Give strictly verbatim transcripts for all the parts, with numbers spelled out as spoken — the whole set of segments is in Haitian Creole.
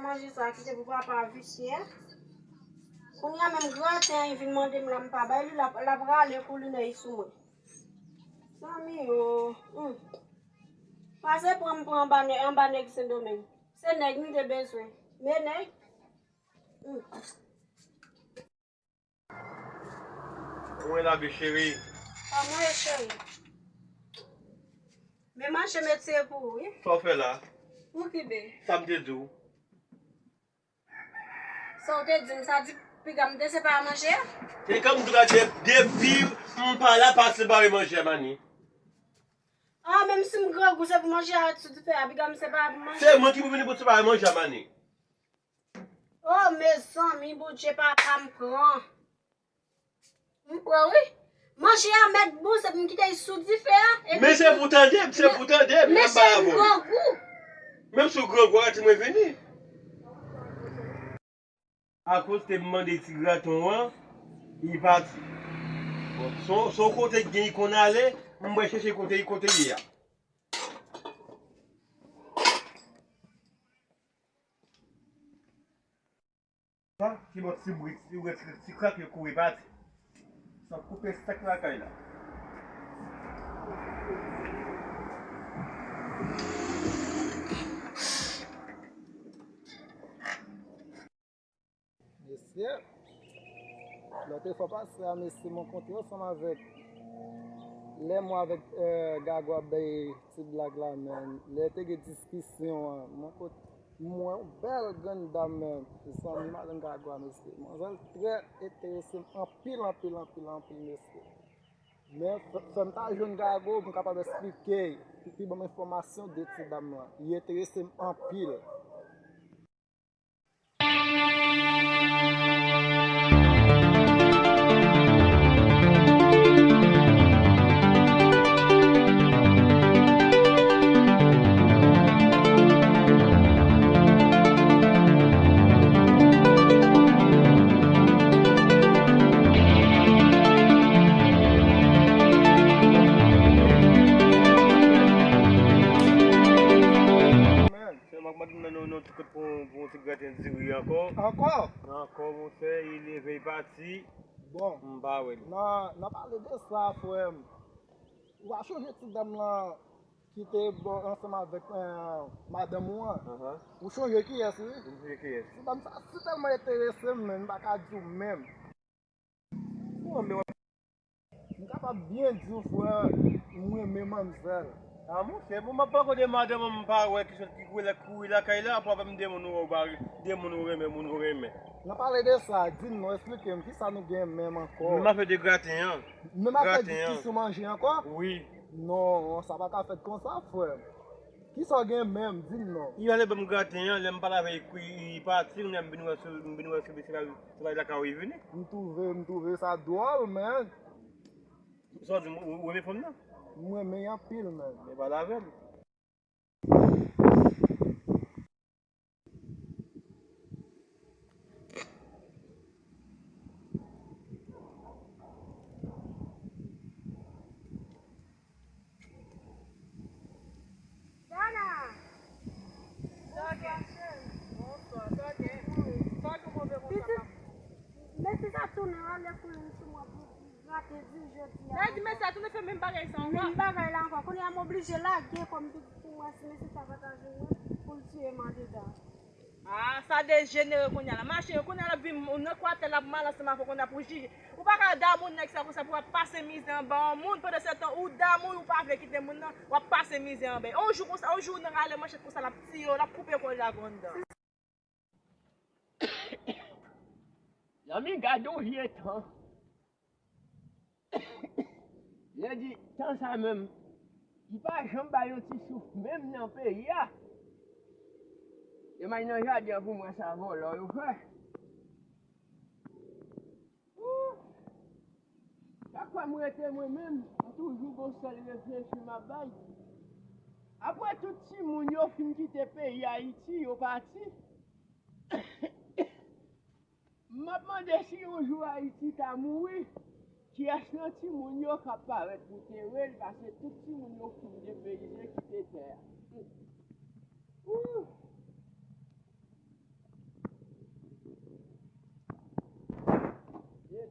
Manje sa kite pou papa visye. Kounye a menm graten an, li vin mande m la, m pa bay li, l ap, l ap rale kou li nèy sou mwen. Zanmi yo, hmm. Pase pran m pran anba nè-, anba nèg Sendomeng. Se nèg m te bezwen. Men nèg. Hmm. Mwen la, bebe cheri. Kòman w ye, cheri? Men manje m retire pou ou, wi. Sa w fè la? Pou ki be? Sa m te di w. Sa w te di m, sa di piga m te separe manje a? Se kòm m di w la, de-, depi m pa la, pa separe manje a, Mani. Ah, menm si m grangou, se pou manje a ret sou dife a, piga m separe pou manje. Se mwen ki pou vini pou separe manje a, Mani. Oh, mezanmi, Bondye papa m pran. M pran, wi. Manje a mèt bon, se pou m kite l sou dife a. Men se pou tande m, se pou tande m, men se grangou. Menm si w grangou, arete mwen vini. Akoz te m mande ti graton an, li pati. Bon, se yon, se yon kote k gen, li konn ale, m pral chèche kote, kote li ye a. Sa, ti bòt ti bri, ti bri, ti krak yo kouri pati. Sa koupe sèk lakay la. Mesye, lòt fwa pase a, mesye, mwen kontre ansanm avèk, lè mwen avèk, eh, Gago ap bay ti blag la, men, lè te gen diskisyon an, mwen kot-, mwen yon bèl grann dam, men, se zanmi madanm Gago a, mesye. Manzèl trè enterese m anpil, anpil, anpil, anpil, mesye. Men, fè, fè m ta jwenn Gago pou m kapab eksplike, pou li ban m enfòmasyon de ti dam lan. Li enterese m anpil. Sèlman k mande m nan nou, nou ti kout pou, pou yon ti graten diri ankò. Ankò? Ankò, monchè, li leve, li pati. Bon. M pa wè l. Nan, nan pale de sa, frè m. Ou pa chonje ti dam lan ki te bò ansanm avèk, eh, madanm ou an? Ahan. Ou chonje kiyès, wi? M chonje kiyès? Ti dam sa si tèlman enterese m, men, m pa ka di w menm. Bon, men w ap M kapab byen di w, frè, m renmen manmzèl. A, monchè, bon, m ap pale de madanm an, m pa wè ki sòt ki kouri la, kouri lakay la, apre m de moun ou ba, de moun ou renmen, moun ou renmen. Nan pale de sa, di m non, eksplike m, kisa nou gen menm ankò? Menm afè de graten an. Menm afè diskisyon manje ankò? Wi. Non, sa pa ka fèt konsa, frè. Kisa w gen menm? Di m non. Li ale ban m graten an, lè m pale avè l, li, li pati, lè m vin wè sou, m vin wè sou, se la, se la, la ka vini. M twouve, m twouve sa dwòl, men. Sa w di, ou, ou renmen fanm nan? M renmen l anpil, men. Men pale avè l. Dana! Bonswa, cheri. Bonswa, sa gen? Sa gen move konsa? Pitit, mesye sa tounen ale kou li sou mwen pou grate di jodi a. Sa di mesye a tounen fè menm bagay sa ankò? Menm bagay la ankò. Kounye a m oblije lage kò m pitit pou m wè si mesye sa pa ta jwenn mwen pou l tiye m andedan. Ah, sa dejenere kounye a la. Mache yo, kounye a l ap vin nan kwatè, l ap mal ansanm avè w kounye a pou jije. Ou pa ka damou nèg sa konsa pou w ap pase mizè anba yon moun, pandan se tan ou damou, ou pa vle kite moun nan, w ap pase mizè anba. Yon jou konsa, yon jou nan rale manchèt konsa, l ap tiye w, l ap koupe kò w lage w anndan. Zanmi, gade yon vye tan. Lè di, tan sa menm, li pa janm bay yon ti souf menm nan peyi a. Yo may nan jaden an pou mwen sa vòlò yo fè. Ooh! Chak fwa m rete mwen menm, m toujou gon sèl reflechi m ap bay. Apre tout timoun yo fin kite peyi Ayiti, yo pati. M ap mande si yon jou Ayiti ta mouri, kiyès nan timoun yo k ap parèt pou tere l, paske tout timoun yo fin depeyize kite tè a. Ooh!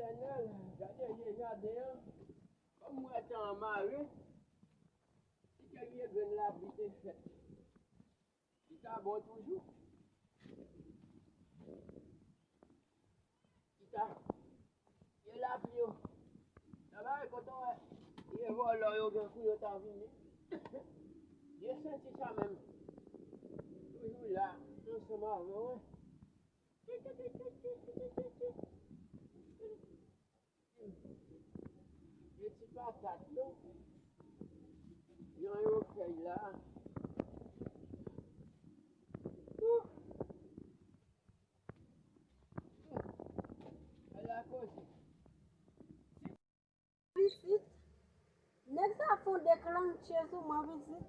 Etènèl, gade vye jaden an, kòm m wè tan an mare, si kèk vye grenn lapli te fèt, li ta bon toujou. Chita. Vye lapli yo. Nan bagay kote w wè vye vòlò yo gen kou yo ta vini. Vye santi sa menm. Toujou la, ansanm avè w. Vye ti patat yo. Jan yo fèy la. Ouh. Ala koze. Pitit, nèg sa fon deklanche sou mwen, pitit.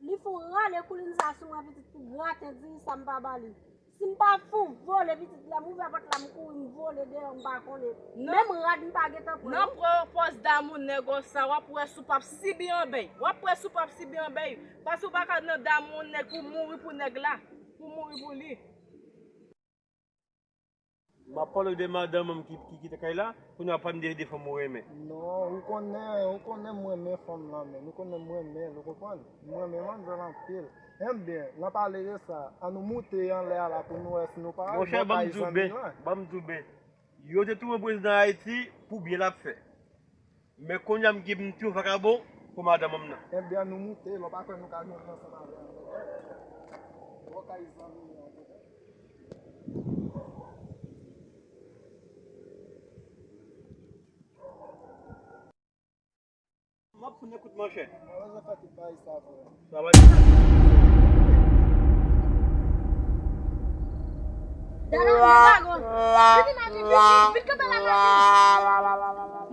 Li fon rale koulin sa sou mwen, pitit, pou graten diri sa m pa ba li. Si m pa fon vole, pitit, lè m ouvè pòt la, m kouri, m vole deyò, m pa konnen. Menm rad, m pa gentan pran. Nan pran pòz damou nèg sa, w ap wè si w p ap sibi anbèy. W ap wè si w p ap sibi anbèy. Paske w pa ka nan damou nèg pou mouri pou nèg la. Pou mouri pou li. M ap pale w de madanm an ki, ki kite kay la, kounye a w ap pale m de, de fanm ou renmen. Non, ou konnen, ou konnen m renmen fanm lan, men ou konnen m renmen l, ou konprann? M renmen manzè l anpil. Enben, nan pale de sa, ann nou moute anlè a la pou nou wè si nou pa al bò kay zanmi lan. Monchè, ban m di w ben, ban m di w ben. Yo te touwe prezidan Ayiti pou byen l ap fè. Men kounye a m gen m tire vakabon pou madanm an m nan. Enben, ann nou moute, lè w pa kwè nou ka jwenn ansanm avè l. Bò kay zanmi an. M ap fout yon kout manchèt. Mwen bezwen fè tout bagay sa, frè. Sa va. Dada, vin, Dago. Vin, Mani, vin, vin, vin kanpe la,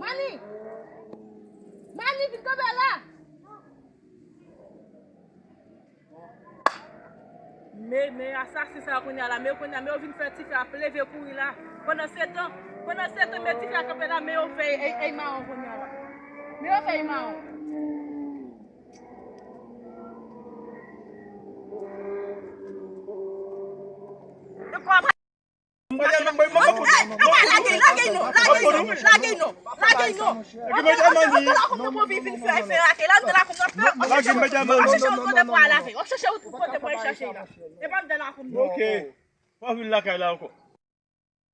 Mani. Mani! Mani, vin kanpe la! Men, men asasen sa yo kounye a la, men yo kounye a, men yo vin fè tifi ap leve kouri la. Pandansetan, pandansetan, men tifi a kanpe la, men yo fè ey, ey mawon kounye a la. Men yo fè ey mawon. Yo kwa Lage, lage, lage, lage non, lage non, lage non, lage non. W ap, w ap, w ap, w ap, w ap vin fè, fè rake la, anndan lakou m nan, w ap chèche kote pou al lave. W ap chèche kote pou al chèche la. E pa anndan lakou m nan. Ok. W ap vin lakay la ankò.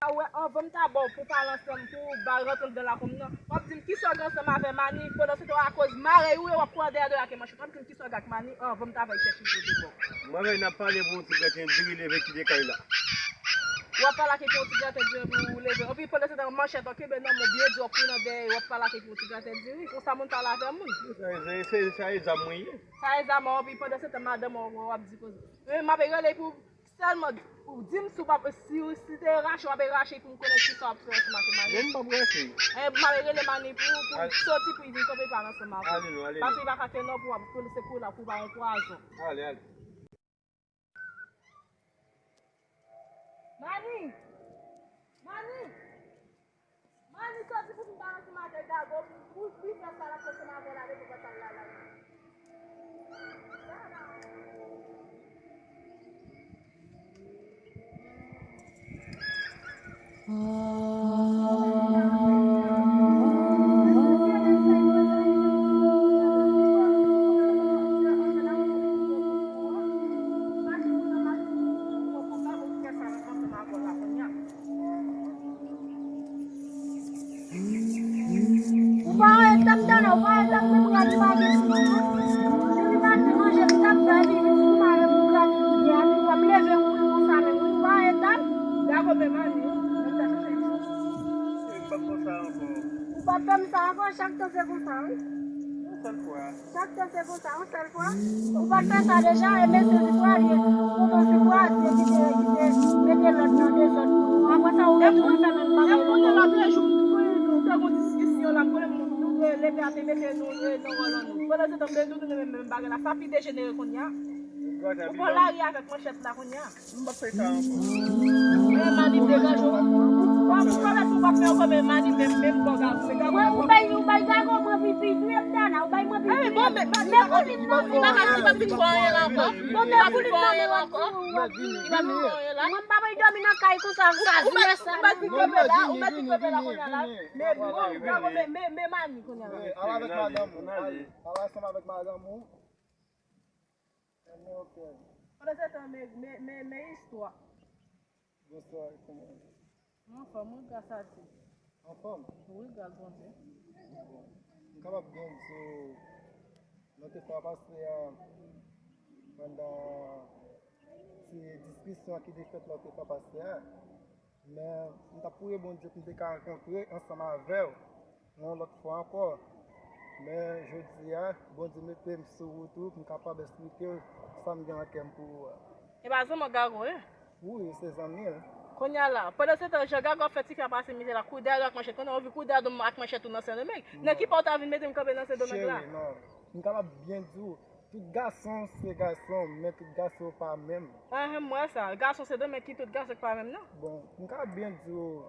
Sa w wè, anvan m ta ba w pou pale ansanm, pou w ba rantre anndan lakou m nan, w ap di m kisa w gen ansanm avè Mani, pandan se tan akoz marèy ou ye, w ap kouri dèyè dèyè ak manchèt. W ap di m kisa w gen ak Mani anvan m ta fè l chèche kote bò. Mwen avè l n ap pale pou yon ti graten diri leve kite kay la. W ap pale ak li pou yon ti graten diri pou leve. Epi pandan se tan manchèt an kenbe nan men w byen di, w ap kouri nan dèyè, w ap pale ak li pou yon ti graten diri. Konsa moun pale avè moun. Sa e, se, se, sa e zam mwen ye. Sa e zam an, epi pandan se tan madanm an w ap di koze. Men m ap rele pou sèlman di m si w p ap, si, si te rache, w ap rache pou m konnen kisa w ap fè ansanm ak Mani. Men m p ap rache. E, m ap rele Mani pou, pou l soti pou l vin kanpe pale ansanm avè w. Ale non, ale non. Paske li pa ka kenbe w pou w ap konnen se kou la pou w pa yon pwazon. Ale, ale. Mani! Mani! Mani soti pou vin balanse maten Dago pou, pou l vin fè sa l ap fè ansanm avè w la depi w pa t al la la. Ou pa wè tan m tande, ou pa wè tan m menm rad li pa gen sou mwen. Depi maten manje m t ap bay li, li pou mare pou rad li byen, li pa m leve kouri konsa menm, ou pa wè tan m. Dago menm Mani, ou ta chache yon. Se pa konsa ankò. Ou pa fè m sa ankò, chak tan se konsa, wi. Yon sèl fwa. Chak tan se konsa, yon sèl fwa. Ou pa t fè sa deja, e mesye Sitwa li ye. Tonton Sitwa, se ki te, ki te mete lòd nan dezòd pou nou. Apre sa, ou retounen fè menm bagay la. Lè m konte lòt jou, nou te gon diskisyon la, m konnen nou, nou te leve a te mete nou, e, nan wòl an nou. Pandan se tan, m te retounen menm, menm bagay la. Sa pi dejenere kounye a. Ou pran lari avèk manchèt la kounye a. M p ap fè sa ankò. Men Mani, m degaje w. W ap, ou pwomèt ou p ap fè ankò, men Mani, men, men m ba w gago, men gago. Mwen, ou bay, ou bay gago, mwen pipi, tou yèm dana, ou bay mwen pipi. Mèkouli m nan men w. Li pa ka, li pa vin fè anyen la ankò. Bon, mèkouli m nan men w ap di w ap di. Li pa vin fè anyen la. Mwen m pa bay dòmi nan kay konsa, sa, ou mèt, ou mèt kenbe la, ou mèt kenbe la kounye a la. Men, bon, gago, men, men, men Mani kounye a la. Al avèk madanm ou, al, al ansanm avèk madanm ou. Pandan se tan, men, men, men, men istwa. Bonswa, kòman w ye? Mwen anfòm, wi, gras a Dye. Anfòm? Wi, gras Bondye. Bon. M kapab byen di w, lòt fwa pase a, pandan ti diskisyon ki te fèt lòt fwa pase a, men m t ap priye Bondye pou m te ka rankontre ansanm avè w yon lòt fwa ankò. Men jodi a, Bondye mete m sou wout ou, pou m kapab esplike w sa m gen nan kè m pou ou a. E pa zanmi Gago, wi. Wi, se zanmi l. Kounye a la, pandan se tan, jan Gago ap fè tifi a pase mizè la, kouri dèyè l ak manchèt, kounye a ou vin kouri dèyè dòm ak manchèt ou nan Sendomeng. Nan ki pa w ta vin mete m kanpe nan Sendomeng la? Cheri, non. M kapab byen di w, tout gason se gason, men tout gason pa menm. Ahan, m wè sa. Gason se de, men ki tout gason ki pa menm, non? Bon, m ka byen di w,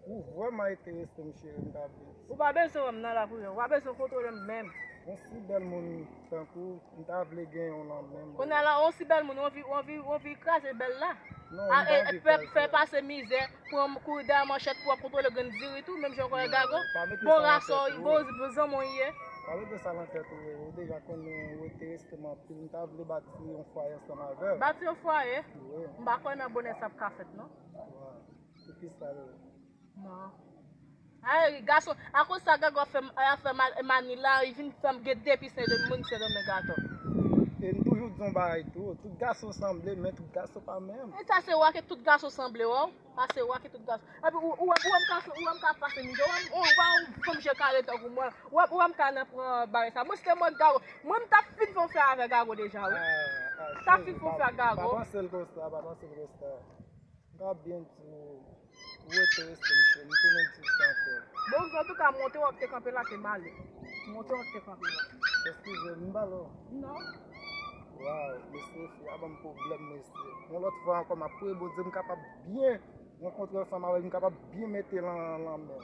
ou vrèman enterese m, cheri, m ka byen di w. Ou pa bezwen wè m nan lapriyè, ou pa bezwen kontwole m menm. Yon si bèl moun tankou w, m ta vle gen yon nan men m. Kounye a la, yon si bèl moun, ou anvi, ou anvi, ou anvi kraze bèl la. Non, m pa anvi kraze. Fè pase mizè, pran kouri dèyè manchèt pou w ap kontwole grenn diri tou, menm jan w konnen Gago. Bon rason, bon zanmi w ye. Pa mete sa nan tèt ou, ou deja konnen ou enterese m anpil, m ta vle bati yon fwaye ansanm avè w. Bati yon fwaye? Wi. M pa kwè nan bonè sa ap ka fèt, non. Wa, poukisa menm? Non. Ay, gason, akoz sa Gago ap fè, ap fè Mani la, li vin fè m gen de pis nan moun Sendomeng atò. E m toujou di yon bagay tou, tout gason sanble, men tout gason pa menm. E sa se wè ke tout gason sanble, wè w. Pase wè ke tout gason. Epi ou, ou, ou wè m ka, ou wè m ka pase mizè. Ou wè m, ou pa yon fanm je kare tankou mwen. Ou wè, ou wè m ka nan pran bagay sa. Mwen, si te mwen Gago, mwen, m t ap fin fè yon fè avè Gago deja, wi. M t ap fin fè yon fè ak Gago. Pa panse l konsa, pa panse l konsa. M ka byen di w, ou enterese m, cheri, m tounen di w sa ankò. Bon, antouka, monte w ap te kanpe la, te m ale. Monte w ap te kanpe la. Eskize m, m pale w. Non. Waw, mesye, fi a ban m pwoblèm, mesye. Yon lòt fwa ankò, m ap priye Bondye m kapab byen rankontre ansanm avè l, m kapab byen mete l nan, nan men l.